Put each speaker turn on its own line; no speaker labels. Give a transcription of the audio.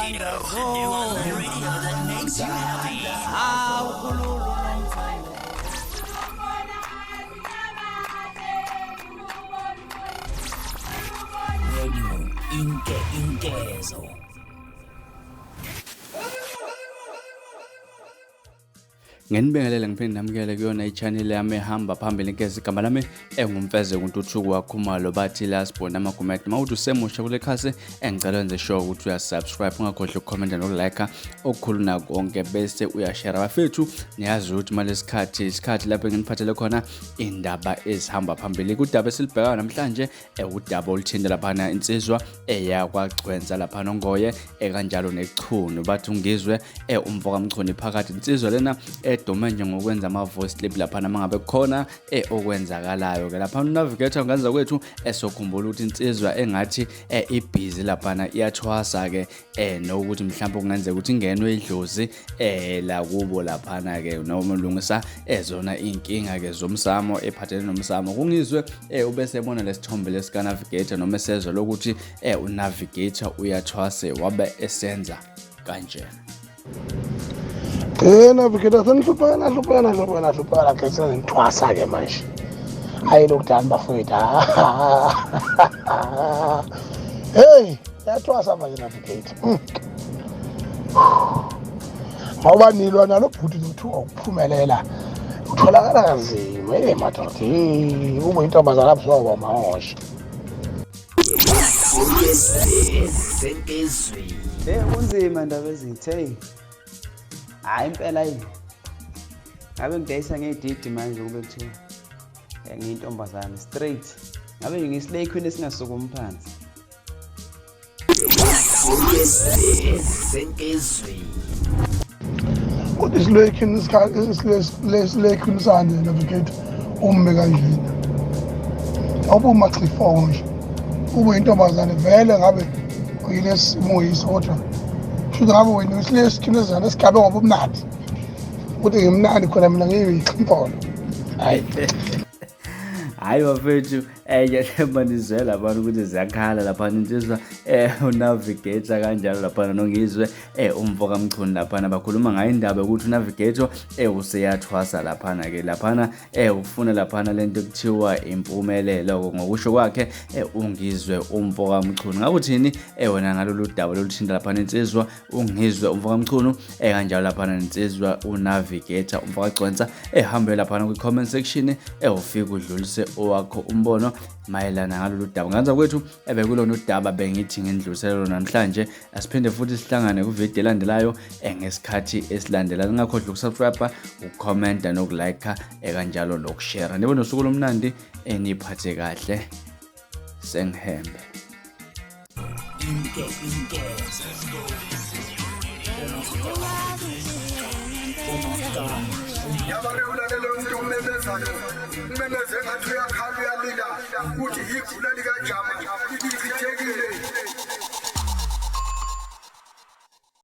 Radio, the new online radio that makes you happy. Radio Inke Inkezo.
Ngenibingelele ngiphinde namukele kuyona i-channel yami ehamba phambili nkezi igama lami enguMfezeko uNtuthuko waKhumalo bathi last born amagumede. Uma uthi usemusha kule khasi engicela wenze sure ukuthi uyasubscribe, ungakhohlwa ukukhomenta nokulike okukhulu nakonke bese uyashare. Bafethu, niyazi ukuthi malesikhathi isikhathi lapho enginiphathele khona indaba ezihamba phambili. Kudaba esilibhekayo namhlanje udaba oluthinta laphana insizwa eyakwagcwensa laphana ongoye ekanjalo nechunu bathi ungizwe umfo kaMchunu phakathi insizwa lena edume nje ngokwenza ama-voice clip laphana mangabe khona okwenzakalayo ke laphana unavigator ngenza kwethu esokhumbula ukuthi insizwa engathi ibhizi laphana iyathwasa ke nokuthi mhlawumbe kungenzeka ukuthi ingenwe idlozi la kubo laphana ke noma lungisa ezona inkinga ke zomsamo ephathelene nomsamo kungizwe ubese ebona lesithombe lesika navigator noma esezwa lokuthi unavigator uyathwase wabe esenza kanjena.
Navigator senihluphekana hluphekana hluphekana hluphekana hle senithwasa-ke manje. Hayi lokudani bafowethu. Hey, yathwasa manje Navigator. Ngoba nilwa nalo bhuti nothuka ukuphumelela. Utholakala kanzima. Hey madoda, hey ube intombazana busoba mahosha.
Sentezweni.
Hey kunzima ndaba ezithi hey. Hayi impela yini. Ngabe ngidayisa ngedidi manje kube kuthiwa ngiyintombazane straight. Ngabe nje ngiyislay queen esingasukumi phansi.
Sentezweni.
Kodwa isilekhini isilekhini sanje Navigator ume kanjena. Awube umachifo nje. Ube intombazane vele ngabe uyilesimo yiso kodwa. Shuthi ngabe wena isilesikhini ezana esigabe ngoba umnandi. Ukuthi ngimnandi khona mina ngiyixhimpolo. Hayi.
Hayi bafethu, ngiyathemba nizwela abantu ukuthi ziyakhala laphana insizwa unavigator kanjalo laphana nongizwe umfo kaMchunu laphana bakhuluma ngayo indaba yokuthi unavigator useyathwasa laphana ke laphana ufuna laphana lento ekuthiwa impumelelo ngokusho kwakhe ungizwe umfo kaMchunu. Ngakuthini wena ngalolu daba loluthinta laphana insizwa ungizwe umfo kaMchunu kanjalo laphana insizwa unavigator umfo kaGcwensa? Ehambe laphana kwi-comment section ufike udlulise owakho umbono mayelana ngalolu daba. Nganza kwethu ebekulona udaba bengithi ngindlulisele namhlanje. Asiphinde futhi sihlangane kuvidiyo elandelayo ngesikhathi esilandelayo. Ningakhohlwa ukusubscribe, ukukhomenta nokulike kanjalo nokushare. Nibe nosuku lomnandi, eniphathe kahle, sengihembe.
Inke Inkezo.
Yabake ulalela umuntu omemezayo, umemeze ngathi uyakhala uyalila, uthi igula likajama lichithekile.